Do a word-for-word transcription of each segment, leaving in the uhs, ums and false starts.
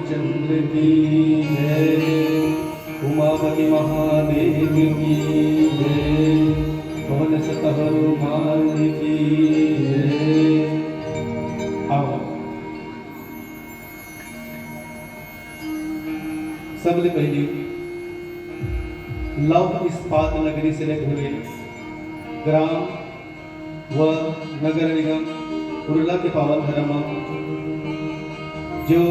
चंद्र की जय, उमापति महादेव की जय, पवन सुत हनुमान की जय। आओ, सबले पहली लौह इस्पात नगरी से लगे हुए ग्राम व नगर निगम उरला के पावन धरा म जो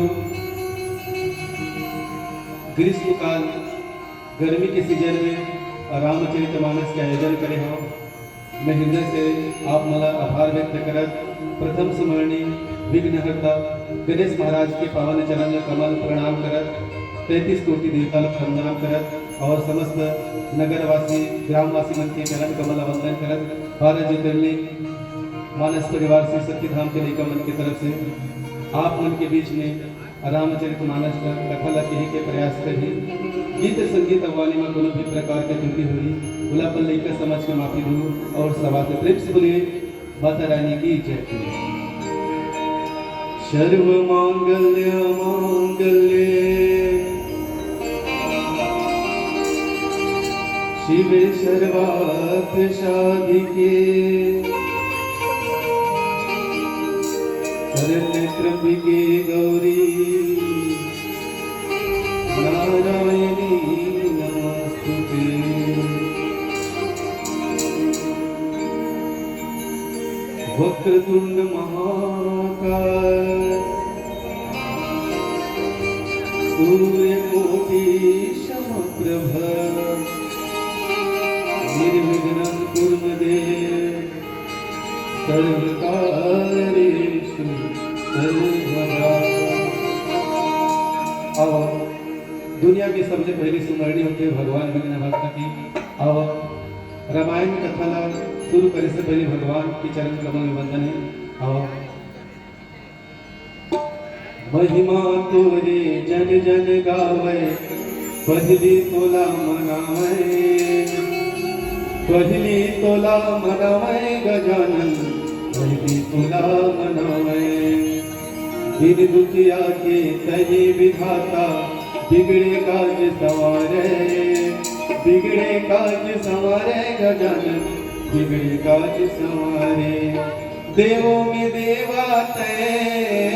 ग्रीष्मकाल गर्मी के सीजन में रामचरित मानस के आयोजन करे हव, मैं हृदय से आप मन ला आभार व्यक्त करत प्रथम स्मरणीय विघ्नहर्ता गणेश महाराज के पावन चरण में कमल प्रणाम करत तैंतीस कोटि देवता लोग वंदना करत और समस्त नगरवासी ग्रामवासी मन के चरण कमल वंदन करत बारह ज्योतिर्लिंग मानस परिवार से सत्यधाम के लइका मन के तरफ से आप मन के बीच में रामचरित मानस का कथा ला कहे के प्रयास करही। गीत संगीत अगवानी में कोनो भी प्रकार के त्रुटि होही, ओला अपन लइका समझ के माफी दू और सवा से प्रेम से बोलिए माता रानी की जय। सर्व मांगल्य मांगल्ये शिवे सर्वार्थ साधिके शरण्ये त्र्यंबके गौरी नारायणी नमोस्तुते। वक्रतुंड महाकाय सूर्यकोटि समप्रभ निर्विघ्नं कुरु मे देव सर्वकार्येषु सर्वदा। अब दुनिया के सबले पहली सुमरनी होथे भगवान विघ्नहर्ता की। अब रामायण कथा ला शुरू करे से पहले भगवान के चरण कमल में वंदन है। अब महिमा तोरे जन जन गावे, पहली तोला मनावे। पहली तोला मनावे गजानन, पहली तोला मनावे। दीन दुखिया के तहे विधाता, बिगड़े काज संवारे। बिगड़े काज संवारे गजानन, बिगड़े काज संवारे। देवों में देवा तैं,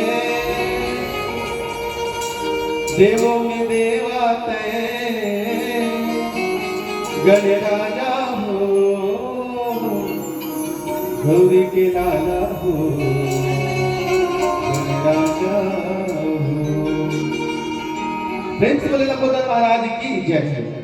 देवों में देवा तैं, गणराजा हो, गौरी के लाला हो, गणराजा हो। प्रेम से बोले लंबोदर महाराज की जय।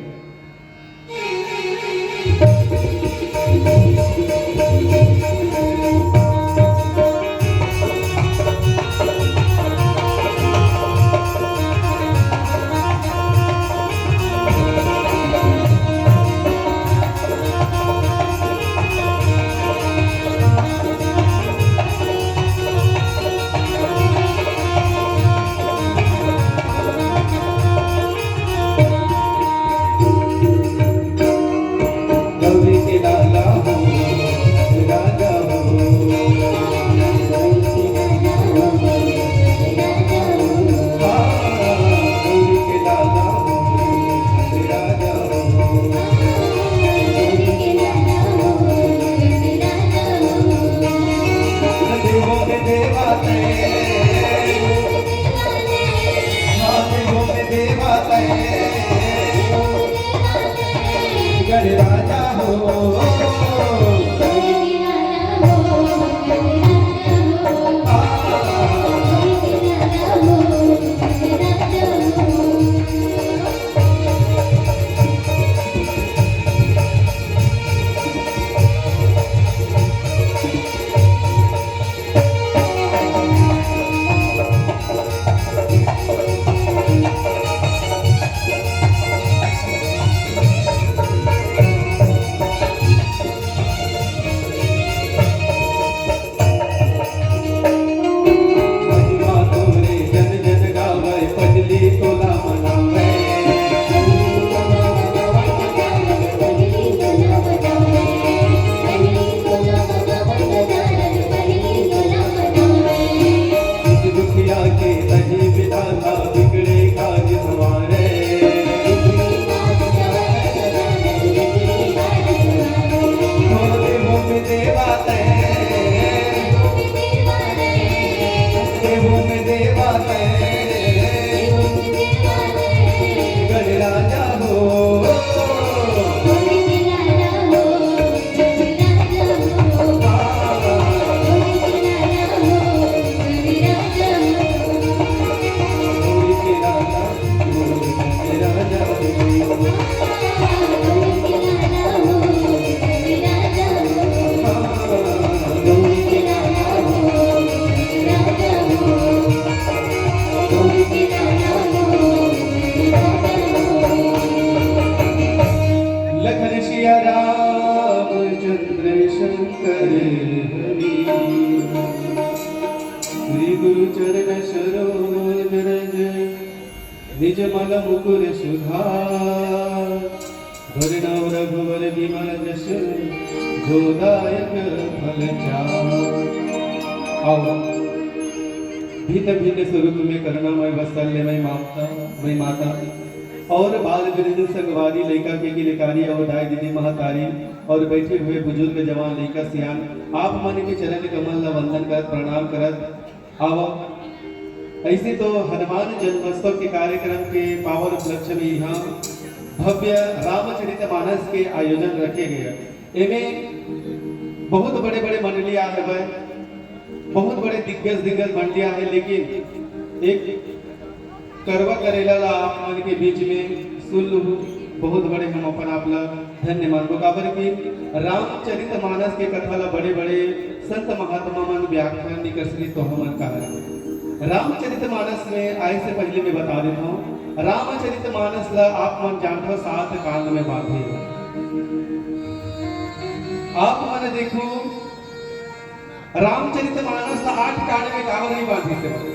गौरी के लाला हो, राजा हो। हाँ, गौरी के लाला हो, राजा हो। देवों में देवा तैं, हाँ, देवों में देवा तैं। गणराजा हो। निज मन मुकुर सुधार, धरि नव रघुवर बिमल जस, जो दायक फल चार। आओ, भिन्न भिन्न स्वरूप में करुणामय वात्सल्यमय ममता, मय माता और बाल वृंद संगवारी लइका के किलकारी और दाई दीदी महतारी और बैठे हुए बुजुर्ग जवान लइका सियान, आप मन के चरण कमल ला वंदन करत प्रणाम करत आवा। ऐसे तो हनुमान जन्मोत्सव के कार्यक्रम के पावन उपलक्ष्य में यहाँ भव्य रामचरित मानस के आयोजन रखे गए। एमे बहुत बड़े बड़े मंडली आ हवय, बहुत बड़े दिग्गज दिग्गज मंडली आ है, लेकिन एक करवा करेला ला आप मन के बीच में सुन लूँ, बहुत बड़े हम अपन आप ला धन्य मानबो, काबर कि रामचरित मानस के कथा ला बड़े-बड़े संत महात्मा मन व्याख्यान निकर्ष रीत तो हमन कहा। रामचरित मानस में आए से पहले मैं बता देता हूँ, रामचरित मानस ला आप मन जानथो सात कांड में बांधे। आप मन देखो, रामचरित मानस ला आठ कांड में काबर नहीं बांधिस हवय?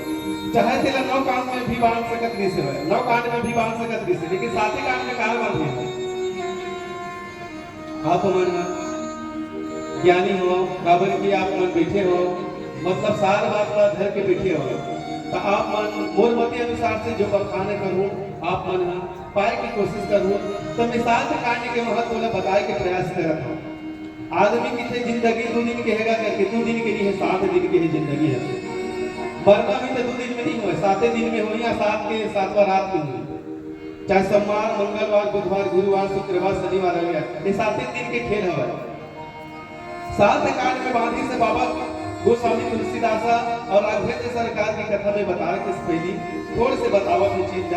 चाहे तेला नौ कांड में भी बांध सकत रहिस हवय, नौ कांड में भी बांध सकत रहिस हवय, लेकिन साते कांड में काबर बांधे हवय? आप मन ह ज्ञानी हो, काबर कि आप मन बैठे हो, मतलब सार बात ला धर के बैठे हो, त आप मन मोर मति अनुसार से जो बखान करूँ, आप मन ह पाए के कोशिश करूँ, त मैं सात कांड के महत्व ला बताए के प्रयास करत हूँ। आदमी किथे जिंदगी दू दिन के हेगा करके, दू दिन के नहीं है, सात दिन के है जिंदगी है। मरना भी तो दू दिन में नहीं हुआ, साते दिन में हुई या सात के सातवां रात में हुई। चाहे सोमवार, मंगलवार, बुधवार, गुरुवार, शुक्रवार, शनिवार आ गया, ये साते दिन के खेल हवा। सात कांड में बांधी से बाबा गोस्वामी तुलसीदास और राघवेंद्र सरकार की कथा में बता रहे थे, पहली थोड़े से बतावत है चीज।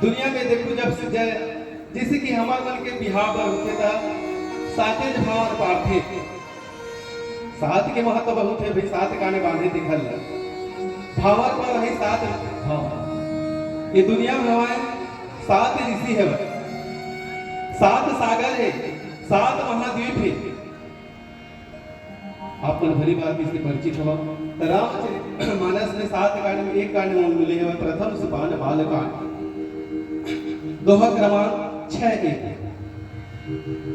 दुनिया में देखो, जब से जय जैसे कि हमर मन के बिहाव बर होथे त साते भांवर पारथे। सात के महत्व बहुत है भाई, सात काने बांधे दिखल। भांवर पर है सात भांवर। ये दुनिया में हवय सात ऋषि हवय, सात सागर है, सात महाद्वीप है। आप मन भली भांति से परिचित हवा। त रामचरित मानस में सात कांड में एक कांड में मिले हवय प्रथम सोपान बाल कांड, दोहा क्रमांक छह एक।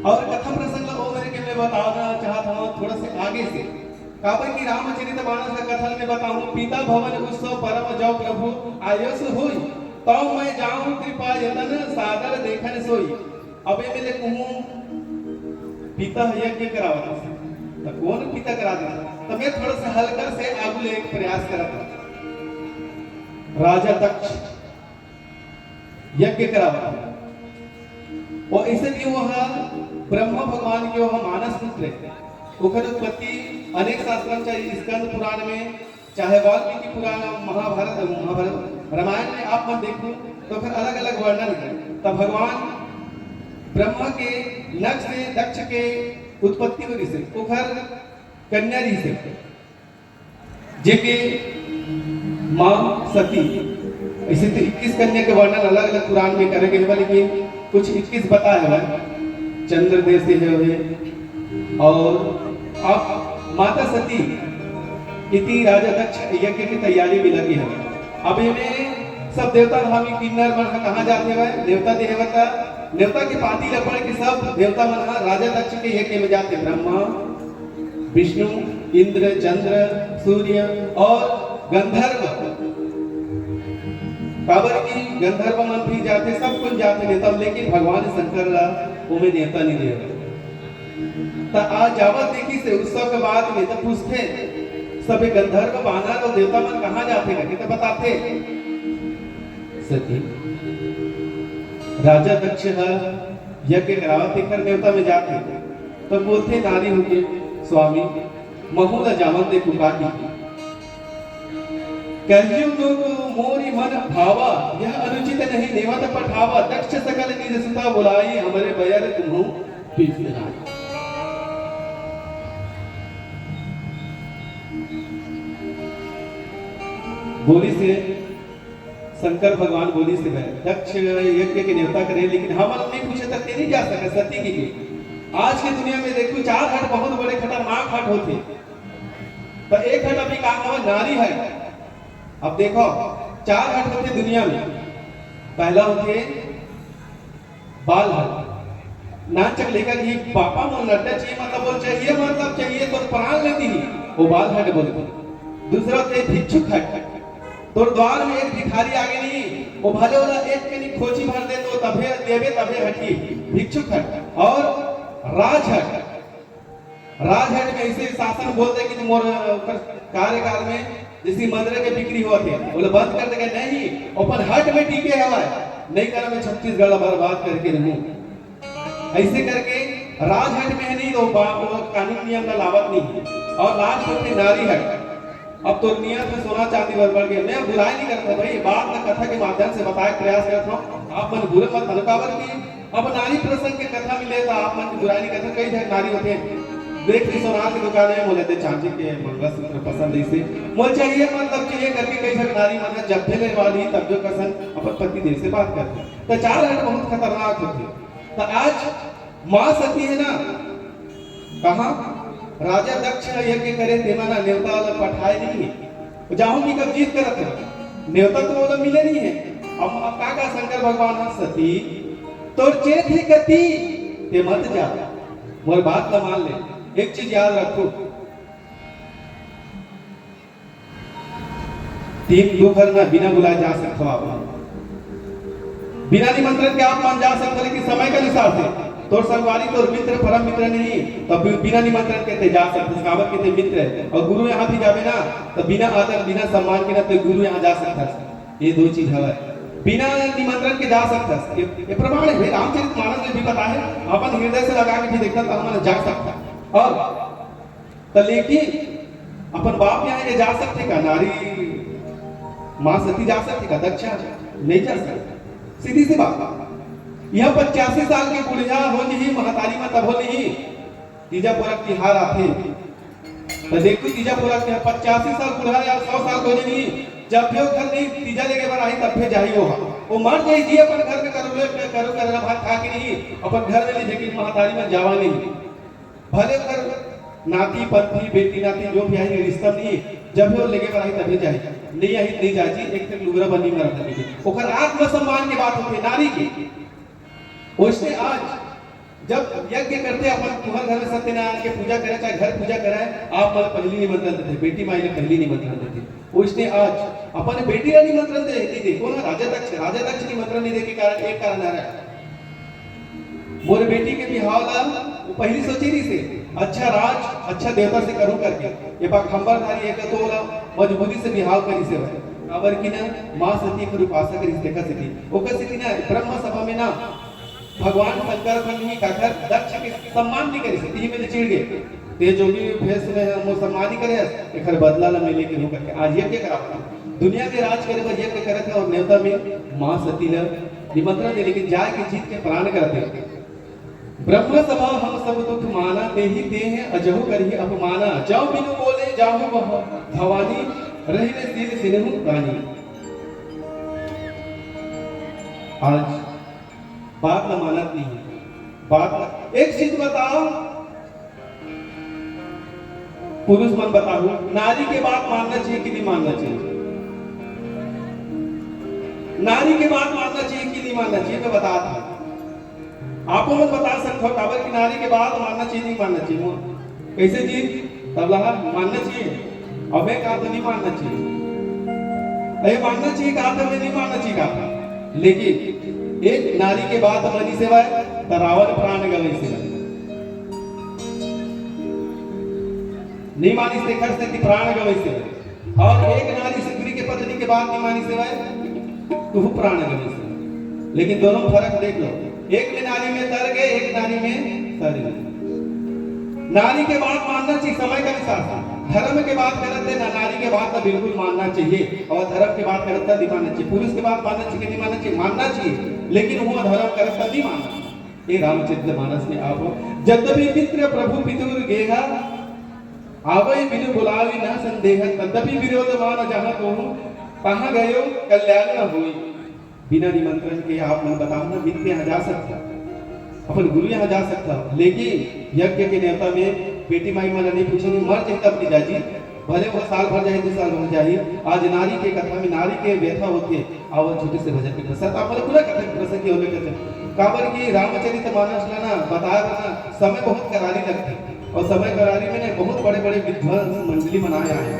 और कथा प्रसंग ला ओ मेर के मैं बताना चाहत हवं थोड़ा से आगे से, काबर कि रामचरित मानस का कथा में बताऊं, पिता भवन उत्सव परम जौ प्रभु आयस होई, तौ मैं जाऊं कृपा यतन सादर देखन सोई। अब एमे ले कहूं पिता ह यज्ञ करावत हे, त कौन पिता करा देथे? त मैं थोड़ा सा हल्का से आगू ले एक प्रयास करत हूं। राजा दक्ष यज्ञ करावत हे, और ऐसे भी वो ह ब्रह्मा भगवान के वो ह मानस पुत्र है। ओकर उत्पत्ति अनेक शास्त्र, चाहे स्कंद पुराण में, चाहे वाल्मीकि पुराण, महाभारत, महाभारत, रामायण में आप मन देखो तो ओकर अलग-अलग वर्णन है। तब भगवान ब्रह्मा के नख से दक्ष के उत्पत्ति हो रहिसे, ओकर कन्या रहिसे, जेके माँ सती। ऐसे तो इक्कीस कन्या के वर्णन अलग-अलग पुराण में करे गए हैं, लेकिन कुछ इक्कीस बताए हुए हैं। चंद्र देव से है, और आप माता सती इति राजा दक्ष यज्ञ की तैयारी में लगे हवय। अब एमे सब देवता धामी किन्नर मन ह कहाँ जाथे हवय? नेवता देहे बर। नेवता के पाती ल पढ़ के सब देवता मन ह राजा दक्ष के यज्ञ में जाथे। ब्रह्मा, विष्णु, इंद्र, चंद्र, सूर्य और गंधर्व। काबर कि गंधर्व मन भी जाथे, सब कुछ जाथे नेवता, लेकिन भगवान शंकर ला ओमे नेवता नहीं देवे। त आज जावत देखिसे उत्सव के बाद में त पूछथे, सबे गंधर्व, बानर और देवता मन कहाँ जाथे करके? त बताथे, सती, राजा दक्ष ह यज्ञ करावत, तेकर नेवता में जाथे। त बोलथे नारी होके, स्वामी, महू ला जावन दे कुका की। कहियो लोग मोरी मन भावा, यह अनुचित नहीं नेवत पठावा। दक्ष सकल निज सुता बुलाई, हमरे बयर तुम्हु बिसराई। बोलिसे शंकर भगवान, बोलिसे वह, दक्ष यज्ञ के नेवता करे, लेकिन हमन नहीं पूछे तक नहीं जा सके। सती की, की आज के दुनिया में देखो, चार हट बहुत बड़े खतरनाक हट होथे। तो एक हट अभी का हवा नारी है। अब देखो, चार हट होथे दुनिया में, पहला होथे बाल हट। नानचक लइका के पापा मोर लड्डा चाहिए, मतलब बोल चाहिए, मतलब चाहिए तो प्राण ले दी। वो बाल हट बोलथे। दूसरा होथे भिक्षुक हट। तोर द्वार में एक भिखारी आगे नहीं, वो भले ओला एक कनी खोची भर दे तो तभे देबे, तभे हटही। भिक्षुक हट। और राज हट। राज हट में ऐसे शासन बोल दे कि मोर ओकर कार्यकाल में जैसे मदिरा के बिक्री होवत हे, ओला बंद कर देगा नहीं, अपन हट में टिके हवय, नहीं करा मैं छत्तीसगढ़ ला बर्बाद करके रहूं। ऐसे करके राज हट में है नहीं तो बा-, वो कानून नियम ला लावत नहीं। और लास्ट होथे नारी हट। अब तो नियत में सोना चांदी बर बढ़ गए। मैं बुराई नहीं करता भाई, बात मैं कथा के माध्यम से बताए के प्रयास करता हूँ, आप मन बुरे मत मानो। काबर कि अब नारी प्रसंग के कथा मिले तो आप मन की बुराई नहीं करता। कई झन नारी होथे, देख ली सोनार की दुकान है, मोला दे चांदी के मंगलसूत्र पसंद है इसे, मोल चाहिए, मतलब चाहिए करके कई झन नारी मन जब भी लेवा ली तब जो कसन अपन पति देव से बात करथे। तो चार हट बहुत खतरनाक होथे। तो आज माँ सती है ना, कहा राजा दक्ष ह यज्ञ करे, तेमा ना नेवता वाला पठाए नहीं है। जाहूं की कब जीत करत है, नेवता तो ओला मिले नहीं है। अब, अब का का शंकर भगवान ह, सती तोर चेत हे कति, ते मत जा, मोर बात ला मान ले। एक चीज याद रखो, तीन दो घर में बिना बुलाए जा सकथो आप मन। बिना निमंत्रण के आप मन जा सकथो, लेकिन समय के अनुसार से। तोर संगवारी, तोर मित्र, परम मित्र नहीं, तब भी बिना निमंत्रण के ते जा सकथो, काबर के ते मित्र है। और गुरु यहाँ भी जाबे ना, तो बिना आदर, बिना सम्मान के ना ते गुरु यहाँ जा सकथस। ये दो चीज हवय। बिना निमंत्रण के जा सकथस। ये, ये प्रमाण है भाई, रामचरित मानस में भी बताए हे, अपन हृदय से लगा के भी देखना तो हम जा सकता। और त लेकिन अपन बाप यहाँ ये जा सकथे का? नारी माँ सती जा सकथे का? दक्षा नहीं जा सकथे। सीधी सी बात। यह पचासी साल के बुढ़िया हो नहीं, महतारी में तब हो नहीं, तीजा पोरा के तिहार आथे। त देखो, तीजा पोरा के पचासी साल बुढ़ा या सौ साल हो नहीं, जब भी वो घर नहीं तीजा लेके बर आही, तब भी जाही वो। वो मर जाही जी अपन घर में करू, करू करना भात खा के नहीं, अपन घर में नहीं, लेकिन महतारी में जावा नहीं। भले ओकर नाती, पति, बेटी, नाती जो भी आही, रिश्ता नहीं, जब भी वो लेके बर आही, तभी जाही। नहीं आही, नहीं जाही, एक तक लुगरा बनी में रखा दीजिए। ओकर आत्मसम्मान की बात होती है, नारी की। वैसे आज जब यज्ञ करते, अपन तुम्हारे घर में सत्यनारायण के पूजा करे, चाहे घर पूजा करे, आप मन पहली निमंत्रण देते, बेटी माई ने पहली निमंत्रण देते। वैसे आज अपन बेटी ला निमंत्रण दे, नहीं दे, कौन राजा दक्ष, राजा दक्ष निमंत्रण नहीं दे के कारण, एक कारण आ रहा है। मोर बेटी के बिहाव ला वो पहली सोचे रहिस हे, अच्छा राज, अच्छा देवता से करूं करके। ये बाघंबरधारी एक तो ओला मजबूरी से बिहाव करिस हे भाई। काबर कि ना, माँ सती के उपासक रहिस, देखा सती। ओकर सेती ना, ब्रह्म सभा में ना, भगवान शंकर मन ही काकर दक्ष के सम्मान नहीं करिस, यही में चिढ़ गए। ते जो भी भेष में है, मोर सम्मान नहीं करे, एकर बदला ला मिले के हो करके। आज यज्ञ करा, दुनिया के राज करे बर यज्ञ करत है और नेवता में माँ सती ला निमंत्रण दे, लेकिन जाए के जीत के प्राण करते। ब्रह्म सभा हम सब दुख माना, तेहि तेह अजहु करही अपमाना। जाहु बिनु बोले जाहु भव-, भवानी, रहिबे शील सिनहु प्राणी। आज बात ला मानत नहीं है। बात ला, एक चीज बताओ, पुरुष मन बताओ, नारी के बात मानना चाहिए कि नहीं मानना चाहिए? नारी के बात मानना चाहिए कि नहीं मानना चाहिए, मैं बता दूं। आप मन बता सकते हो, काबर कि नारी के बात मानना चाहिए, नहीं मानना चाहिए? कैसे जी? तब लहा मानना चाहिए, और मैं कहा तो नहीं मानना चाहिए। अरे मानना चाहिए कहा था, मैं नहीं मानना चाहिए कहा था, लेकिन एक नारी के बात मानी सेवा है, तो रावण प्राण गवे सेवा। नहीं मानिस तेखर सेती प्राण गवइस हे। और एक नारी सिकुरी के पत्नी के बात नहीं मानिस हे, तो वो प्राण गवइस हे। लेकिन दोनों में फर्क देख लो, एक में नारी में तर गए, एक नारी में तर गए। नारी के बात मानना चाहिए समय के अनुसार। धर्म के बात करत हे ना, नारी के बात तो बिल्कुल मानना चाहिए, और धर्म के बात करत तो नहीं मानना चाहिए। पुरुष के बात मानना चाहिए कि नहीं मानना चाहिए? मानना चाहिए, लेकिन वो धर्म करत तो नहीं मानना चाहिए। ये रामचरित मानस में आप हो, "जद्यपि मित्र प्रभु पितुर गेहा, आवै बिनु बुलावी न संदेह, तद्यपि विरोध मान जहाँ कहूँ, तहाँ गयो कल्याण न होई।" बिना निमंत्रण के आप मन बताओ ना, मित्र यहाँ जा सकता, अपन गुरु यहाँ जा सकता, लेकिन यज्ञ के नेवता में बेटी माई मन नहीं पूछे, नहीं मर जाता अपनी जाजी, भले वो साल भर जाही, दू साल भर जाही, आज नारी के कथा में नारी के व्यथा होथे। आवा छोटे से भजन के पश्चात आप मन ला पूरा कथा के प्रसंग के ओला करथे। काबर कि रामचरित मानस ला ना बताए बर ना समय बहुत करारी लगथे, अउ समय करारी में ना बहुत बड़े-बड़े विद्वान मंडली मन आए हे।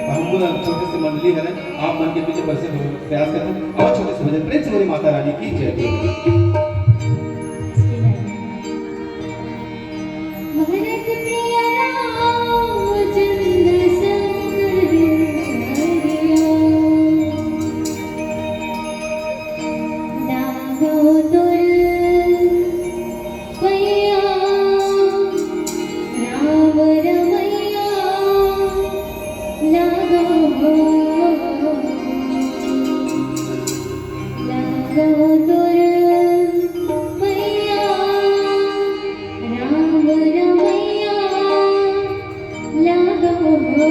अउ हमन ला छोटे से मंडली हरे, आप मन के बीच में प्रस्तुत होए के प्रयास करथन। आवा छोटे से भजन, प्रेम से बोले माता रानी की जय। भरत प्रिय रामचंद्र शंकर हरिया, लागो तोर पैया राम रमैया, लागो हो, लागो तोर पैया राम रमैया, लागो हो।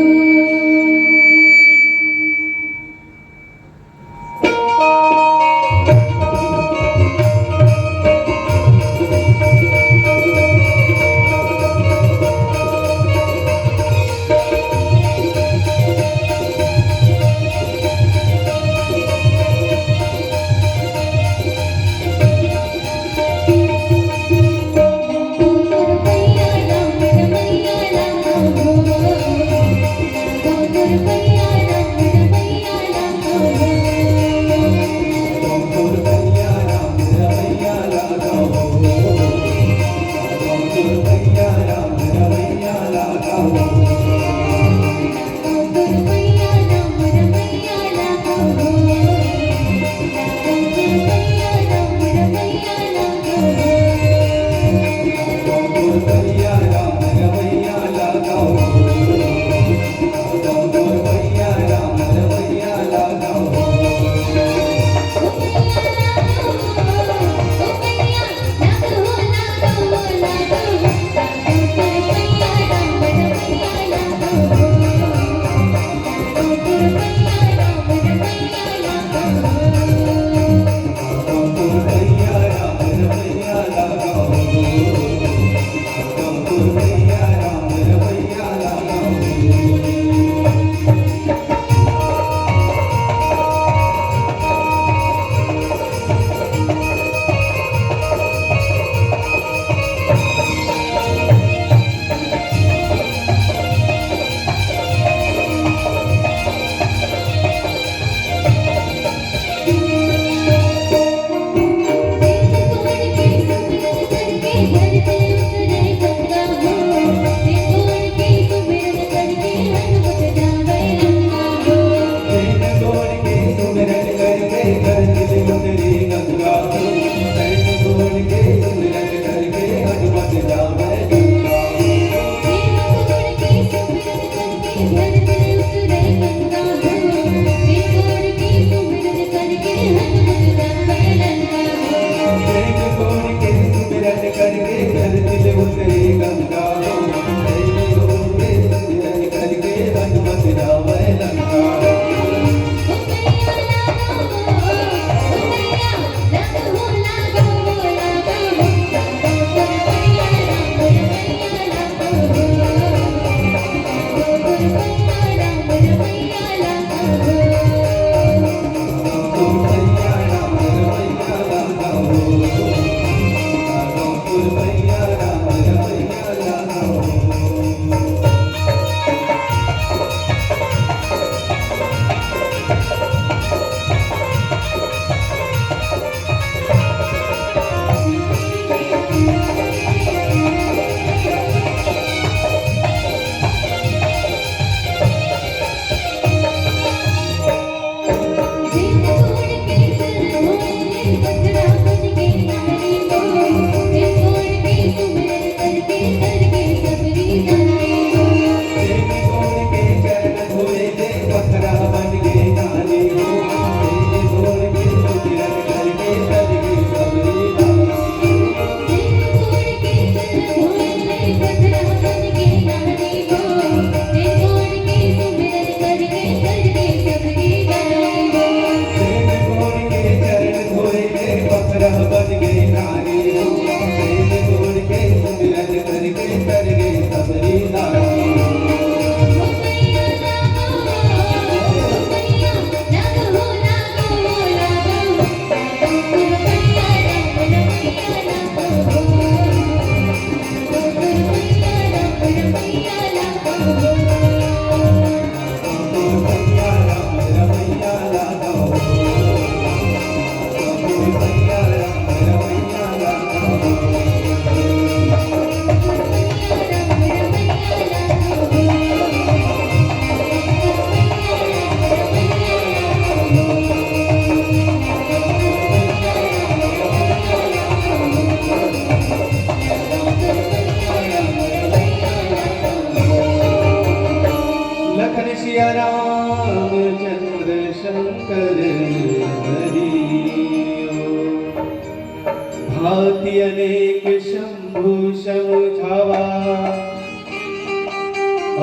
अनेक शंभु समुझावा,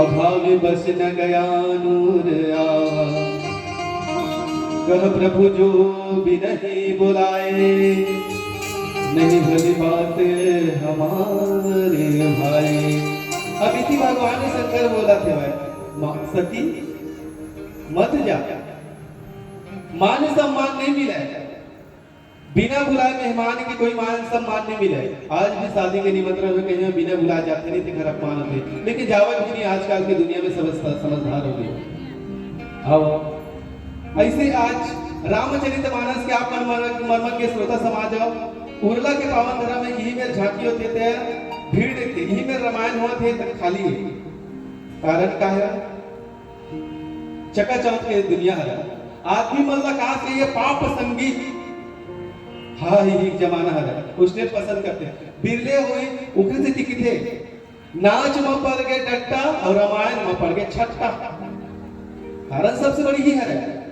अभाव बस न गया नूर आवा। कह प्रभु जो बिनहि बुलाए, नहीं भली बात हमारे भाई। अब इति भगवान शंकर बोलत हवय, "मा-, सती मत जा, मान सम्मान नहीं मिले।" बिना बुलाए मेहमान के कोई मान सम्मान नहीं मिले। आज भी शादी के निमंत्रण में कहीं बिना बुलाए जाते नहीं थे, घर अपमान होते, लेकिन जावत भी नहीं। आजकल की दुनिया में समझ-, समझदार हो गए। अब ऐसे आज रामचरित मानस के आप मन, मन, मन, मन के श्रोता समाज हो, उरला के पावन धर्म में यही मेर झांकी होते थे, भीड़ देखते, यही मेर रामायण होते थे, खाली है। कारण का है? चकाचौंध के दुनिया हरय। आदमी मन ला का चाहिए? पाप संगी। हाँ, ही, ही जमाना हरय। उसने पसंद करते। बिरले होई, ओकरे से टिकिथे। नाच म पड़ गए डट्टा और रामायण म पड़ गए छट्टा। कारण सबसे बड़ी ही हरय।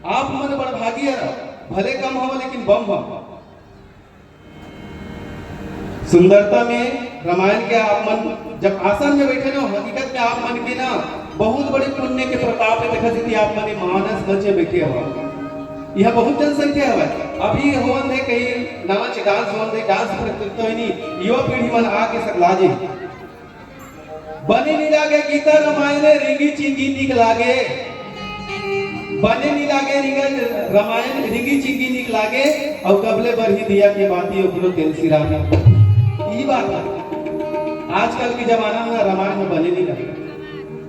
आप मन बड़भागी हरय, भले कम हो लेकिन बम हो। सुंदरता में रामायण के आप मन जब आसन में बैठे ना, हकीकत में आप मन के ना बहुत बड़े पुण्य के प्रताप है। देखा जी, आप मन मानस मंच में बैठे हो, यह बहुत जनसंख्या है। अभी होवन है कहीं नाच, डांस होवन है, डांस प्रतियोगिता होई नहीं, युवा पीढ़ी मन आके सकला जी। बने नी लागे गीता रामायण, रिंगी चिंगी नीक लागे। बने नी लागे रिंगा, रामायण, रिंगी चिंगी नीक लागे, अउ कबले बरही दिया के बाती ओकरो तेल सिरागे। ई बात है। आजकल के जमाना में रामायण में बने नी लागे।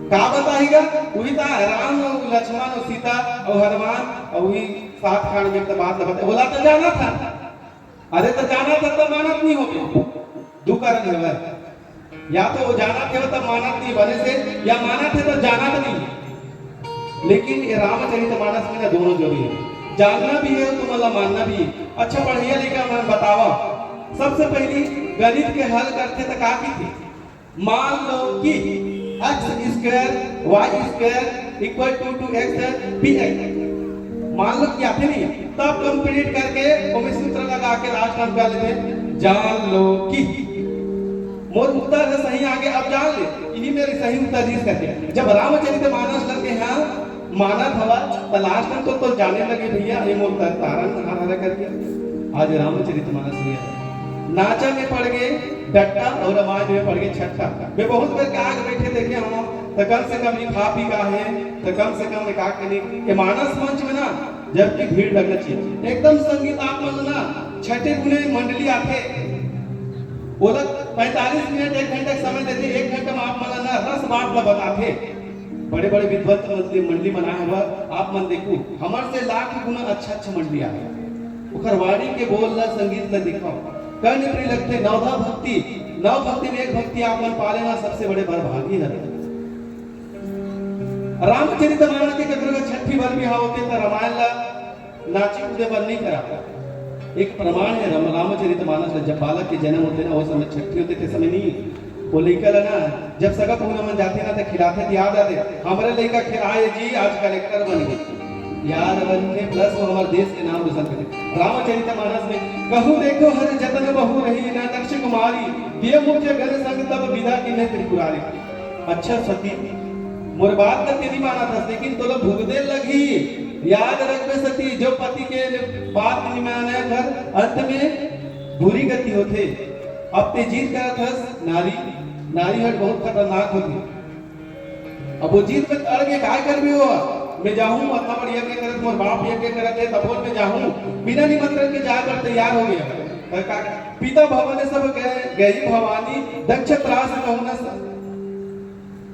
का बताही गा? उही ता राम अउ लक्ष्मण अउ सीता अउ हनुमान अउ उही सात खांड में त बात ल बता-, ओला त जाना था। अरे त जाना था त मानत नहीं हो गया। दू कारण है भाई। या तो वो जानत हे तब मानत नहीं बने से, या मानत हे तब जानत नहीं। लेकिन ये रामचरित मानस में ना दोनों जरूरी है, जानना भी है तुम, मतलब मानना भी है। अच्छा पढ़िया लइका मन बतावा, सबसे पहली गणित के हल करथे त का कथे? मान लो कि x square y square equal to two x px। मान लो कि आथे नहीं, तब कंप्लीट करके ओमे सूत्र लगा के लास्ट हम कर लेते, जान लो कि मोर उत्तर है सही आगे, अब जान ले, इही मेर सही उत्तर रिहिस करके। जब रामचरित मानस लगे हाँ मानत हवा, त लास्ट में तो, तो जाने लगे भैया, ये मोर तर-, तारण हार हरा करके। आज रामचरित मानस में नाचा में पड़ गए डट्टा और रामायण में पड़ गए छट्टा। मैं बहुत बेर के आगे बैठे देखे हूँ, तो कम से कम ये खा पी का है, तो कम से कम एक आग के लिए, ये मानस मंच में ना, जबकि भीड़ लगना चाहिए। एकदम संगीत आप मन ना छठे गुने मंडली आथे, वो लोग पैंतालीस मिनट, एक घंटा के समय देथे, एक घंटा में आप मन ना रस बात ला बताथे। बड़े-बड़े विद्वत मंडली, मंडली मन आए हवय, आप मन देखू, हमर से लाख गुना अच्छा-अच्छा मंडली आए हवय। ओकर वाणी के बोल ला, संगीत ला देखव, कर्ण प्रिय लगथे। नवधा भक्ति, नव भक्ति में एक भक्ति आप मन पा लेना, सबसे बड़े बड़भागी हरे। रामचरित मानस के ककरो के छट्ठी बर बिहाव होथे, त रामायण ला नाची कूदे बर नहीं करा। एक प्रमाण है राम-, रामचरित मानस में जब बालक के जन्म होथे ना, वो समय छट्ठी होथे, ते समय नहीं। वो लइका ला ना, जब सगा पहुना मन जाथे ना, तो खिलाथे, तो याद आथे, "हमरे लइका खिलाए जी, आज कलेक्टर बन गए।" याद बनथे, प्लस वो हमारे देश के नाम रोशन करथे। रामचरित मानस में, "कहूँ देखो हर जतन बहु रही, ना नक्श कुमारी, दिए मुझे गण संग तब विदा कीन्हे त्रिपुरारी।" अच्छा सती, मोर बात ला तेरी मानत हस, लेकिन तोला भुगते लगही। याद रखबे सती, जो पति के बात नहीं माने घर, अंत में बुरी गति होथे। अब ते जिद करत हस, नारी, नारी हर बहुत खतरनाक होथे। अब वो जिद में अड़ के काय करबे हो? मैं जाहूँ, अतना बढ़िया के करत, मोर बाप यज्ञ करत है, तपोन में जाहूँ, बिना निमंत्रण के जाए बर तैयार हो गया। का-, का-, पिता भवन सब गए, गई भवानी, दक्ष त्रास कहूँ न स-,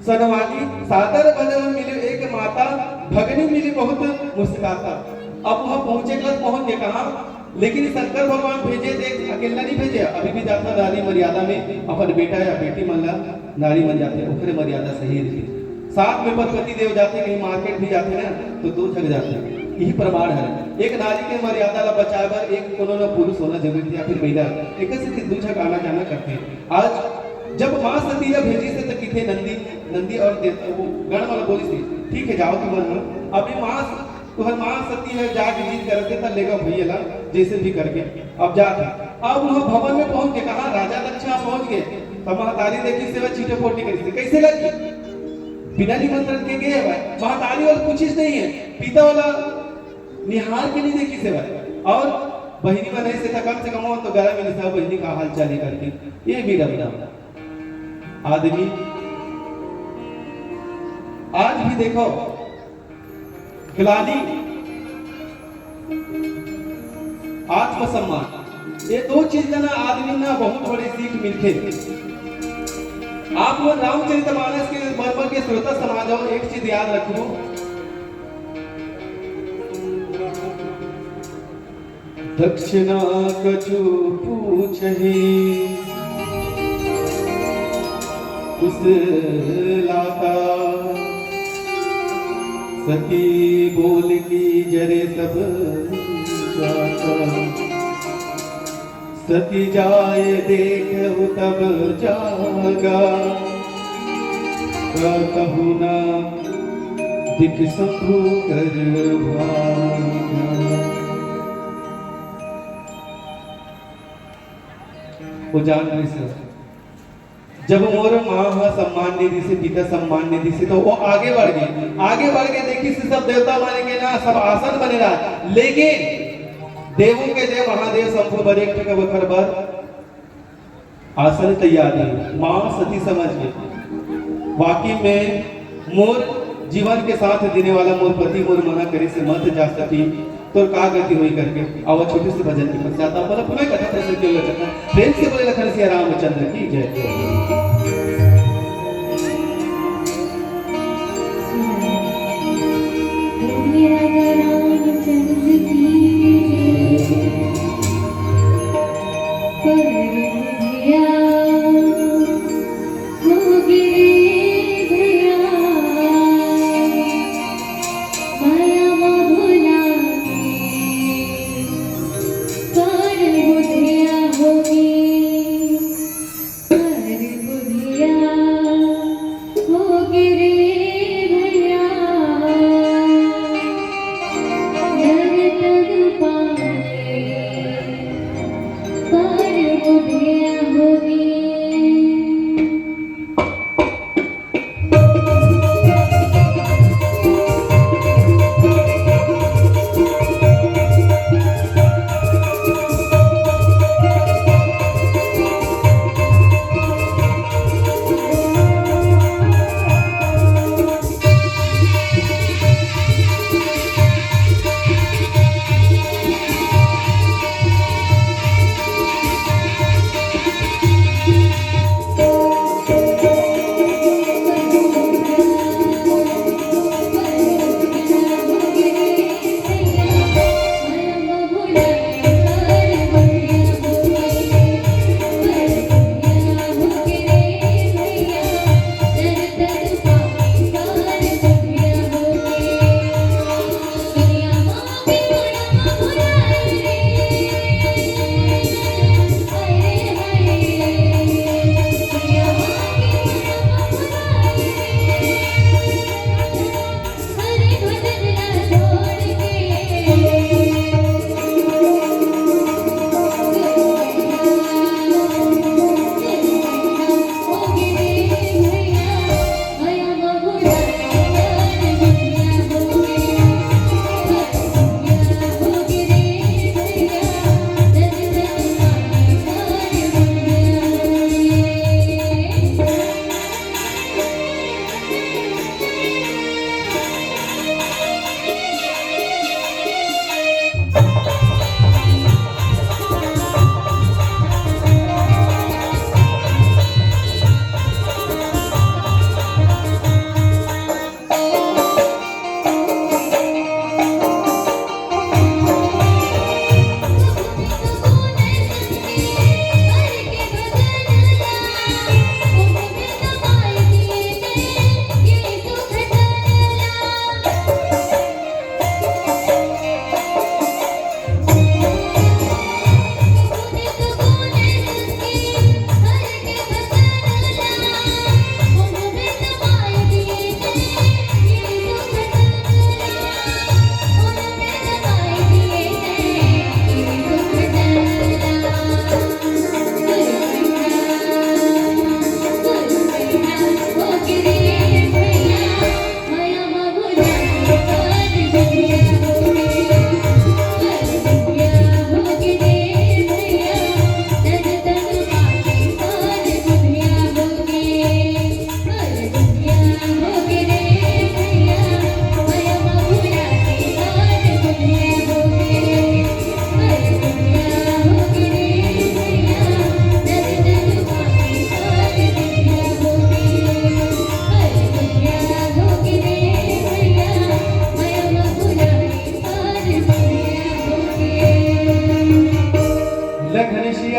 सनवानी, सादर भजन मिले एक माता, भगनी मिली बहुत मुस्काता। अब वहाँ पहुँचे के बाद पहुँच गए कहाँ? लेकिन शंकर भगवान भेजे, देख, अकेला नहीं भेजे, अभी भी जाता नारी मर्यादा में अपन बेटा या बेटी मन ला नारी मन जाथे, ओकरे मर्यादा सही रहिथे। साथ में पति देव जाथे, कहीं मार्केट भी जाथे ना, तो दो झक जाथे। यही प्रमाण है, एक नारी के मर्यादा ला बचाए बर एक कोनो न पुरुष होना जरूरी थे या फिर महिला, एक से दो झक आना जाना करथे। आज जब माँ सती ला भेजिस त किथे नंदी, नंदी और देवता वो गण वाला बोलिस थे, "ठीक है, जाओ तुम मन।" अभी माँ स-, तुहर माँ सती है जाके जिद करत हे, त लेगा भैया ला, जैसे भी करके अब जात हे। अब वहाँ भवन में पहुँच के कहा, राजा दक्ष पहुँच गए, तब महतारी देखिस हे, चिटोपोट नइ करिस हे। कैसे लग गई? बिना निमंत्रण के गए भाई, महतारी वाला पूछिस नहीं है, पिता वाला निहार के नहीं देखिस हे भाई। और बहिनी मन ऐसे था, कम से कम वो तो गला में निशा बहिनी का हाल चाल ही करके, ये भी डबडा आदमी। आज भी देखो, ग्लानि, आत्मसम्मान, ये दो चीज ला ना आदमी ना बहुत बड़े सीख मिलथे। आप मन रामचरित मानस के मर्म के श्रोता समाज हो, एक चीज याद रखो, दक्षिणा कछु पूछहि कुशलाता, सती बोल की जरे सब जाता। सती जाय देखहु तब जागा, कहु ना दिख शंभु कर भागा। वो जान रही सर, जब मोर माँ ह सम्मान नहीं दिसे, पिता सम्मान नहीं दिसे, तो वो आगे बढ़ गए, आगे बढ़ के देखिस सब देवता माने के ना सब आसन बने रहा, लेकिन देवों के देव महादेव शंभु बर एक ठे बखर बर आसन तैयार नहीं। माँ सती समझ गई, वाकई में मोर जीवन के साथ देने वाला मोर पति मोर मना करे से मत जा सती, तोर का गति होई करके। आवा छोटे से भजन के पश्चात आप बोला पुनः कथा प्रसंग के उल्लेख करना। प्रेम से बोले लखन सिया रामचंद्र की जय।